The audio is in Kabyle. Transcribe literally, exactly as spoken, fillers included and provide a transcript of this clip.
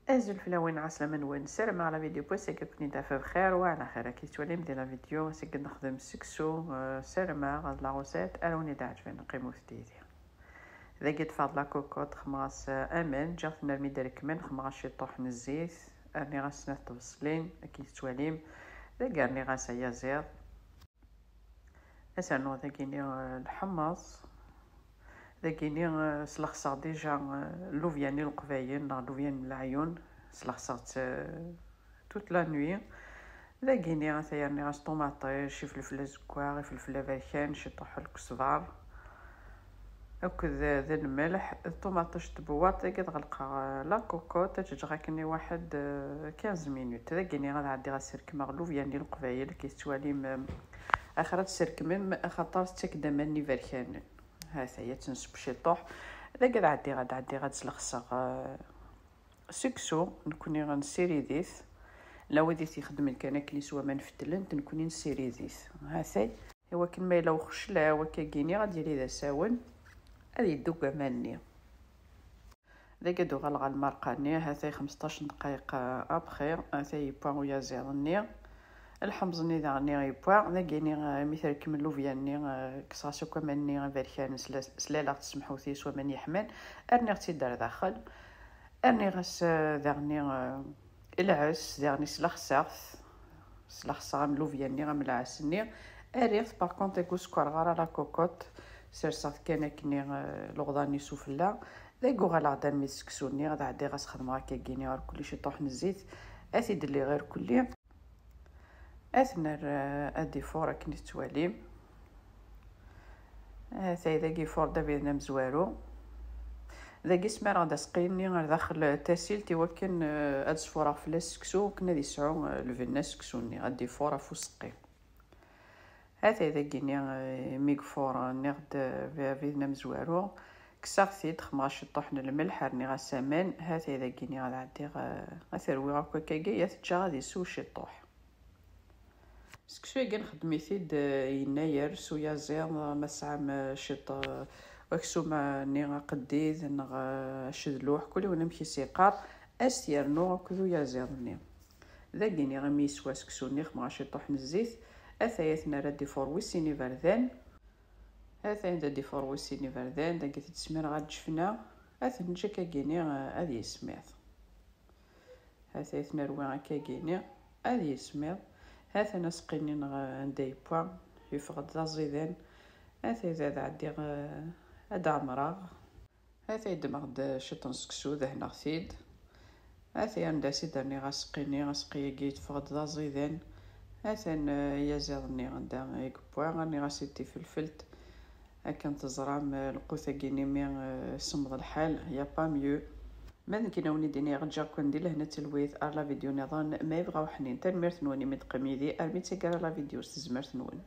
Azul fell-awen, ɛeslama-nwen. Ssarameɣ la vidéo n wass-agi ad ken-id-taf bxir wa ɛla xir. Akken tettwalim di la vidéo, ass-agi nexdem seksu, eh, ssarameɣ d la recette ara wen-id-ɛeǧben. Qqimet yid-i. Dagi ṭṭfeɣ-d la cocotte, xemmeɣ-as, eh, aman, ǧǧiɣ-ten armi d-rekmen, xemmeɣ-as ciṭuḥ n zzit, rniɣ-as snat tbeṣlin, akken tettwalim. Dagi rniɣ-as ayaziḍ. Ad s-rnuɣ dagini, eh, lḥemmeẓ. Dagini, eh, slexseɣ déjà, eh, llubyan n Leqbayel neɣ llubyan n leɛyun. Slexseɣ-tt, eh, toute la nuit. Dagini ataya rniɣ-as ṭumaṭic, ifelfel azeggaɣ, ifelfel aberkan, ciṭuḥ n lkesbar akked d lmelḥ d ṭumaṭic n tbewwaṭ. Dagi ad ɣelqeɣ, eh, la cocotte, ad tt-ǧǧeɣ akken i waḥed, eh, quinze minutes. Dagini ad ɛeddiɣ ad sserkmeɣ llubyan n Leqbayel, akken tettwalim, eh, axir ad tserkmem, axaṭer tettak-d aman n iberkanen. Ha-t-aya, ad tenseb ciṭuḥ. Dagi ad ɛeddiɣ, ad ɛeddiɣ ad slexseɣ, eh, seksu, nekkni nessirid-it. La wid i t-ixeddmen kan akken s waman fetlent, nekkni nessirid-it. Ha-t-ay, i wakken ma yella uxeclaw akkagini ad yili d asawen, ad yeddug aman-nni. Dagi ad uɣaleɣ ɣer lmerqa-nni, ha-t-ay xmesṭac n ddqayeq après, ha-t-ay yewwa uyaziḍ-nni. Lḥemẓ-nni daɣen yewwa, dagini, eh, mi terkem llubya-nni, eh, kkseɣ-as akk aman-nni aberkan, sla-, slaleɣ-tt s tsemḥutin s waman yeḥman, rniɣ-tt-id ar daxel. Rniɣ-as, eh, daɣen, eh, lɛes, daɣen slexseɣ-t, slexseɣ am llubya-nni, am lɛes-nni. Rriɣ-t, par contre, dagi ur sekkereɣ ara la cocotte, serseɣ-t kan akken, eh, leɣḍa-nni sufella. Dagi uɣaleɣ-d armi d seksu-nni, ad ɛeddiɣ ad s-xedmeɣ akkagini irkelli, ciṭuḥ n zzit, ad t-id-lliɣ irkelli. Ad t-nerr, eh, ad d-ifur akken i tettwalim. Ha-t-ay dagi ifur-d abrid amezwaru. Dagi smareɣ-d aseqqi-nni ar daxel tasilt i wakken, eh, ad sfureɣ fell-as seksu, akken ad yesɛu, eh, lbenna seksu-nni, ad d-ifur ɣef useqqi. Ha-t-ay dagini, eh, mi yefur, eh, nniɣ-d, eh, abrid amezwaru. Kkseɣ-t-id, xemmeɣ ciṭuḥ n lmelḥ, rniɣ-as aman. Ha-t-ay dagini ad ɛeddiɣ, eh, ad t-rwiɣ akk akkagi, ad t-ǧǧeɣ ad isew ciṭuḥ. Seksu-agi nxeddem-it-id, eh, yennayer s uyaziḍ, ma tesɛam, eh, ciṭ, eh, aksum-nni aqeddid neɣ, eh, acedluḥ, kul yiwen amek i s-yeqqar, ad s-t-yernu akked uyaziḍ-nni. Dagini imi yeswa seksu-nni, xemmeɣ ciṭuḥ n zzit, ataya ad t-nerr ad d-ifur wis sin iberdan. Ataya ad d-ifur wis sin iberdan, dagi t-id-smireɣ ɣer lǧefna, ad t-neǧǧ akkagini, eh, ad yismiḍ. Ha-t-ay ad t-nerwi akkagini, ad yismiḍ. Ha-t-an aseqqi-nni-nneɣ anda yewwa, yeffeɣ-d d aẓidan. Ha-t-ay ad ɛeddiɣ, eh, ad ɛemreɣ. Ha-t-ay ddmeɣ-d ciṭ n seksu, dehneɣ-t-id. Ha-t-ay anda as-id-rniɣ aseqqi-nni, aseqqi-agi yeffeɣ-d d aẓidan. Ha-t-an, eh, ayaziḍ-nni anda i yewwa, rniɣ-as-id tifelfelt. Akken teẓram, eh, lqut-agi-nni mi, eh, semmeḍ lḥal, y a pas mieux. Ma d nekkini a wen-id-iniɣ, ǧǧiɣ-ken di lehna d talwit ar la vidéo nniḍen, ma yebɣa uḥnin. Tanemmirt-nwen imi d-teqqim yid-i armi d taggara la vidéo s tezmert-nwen.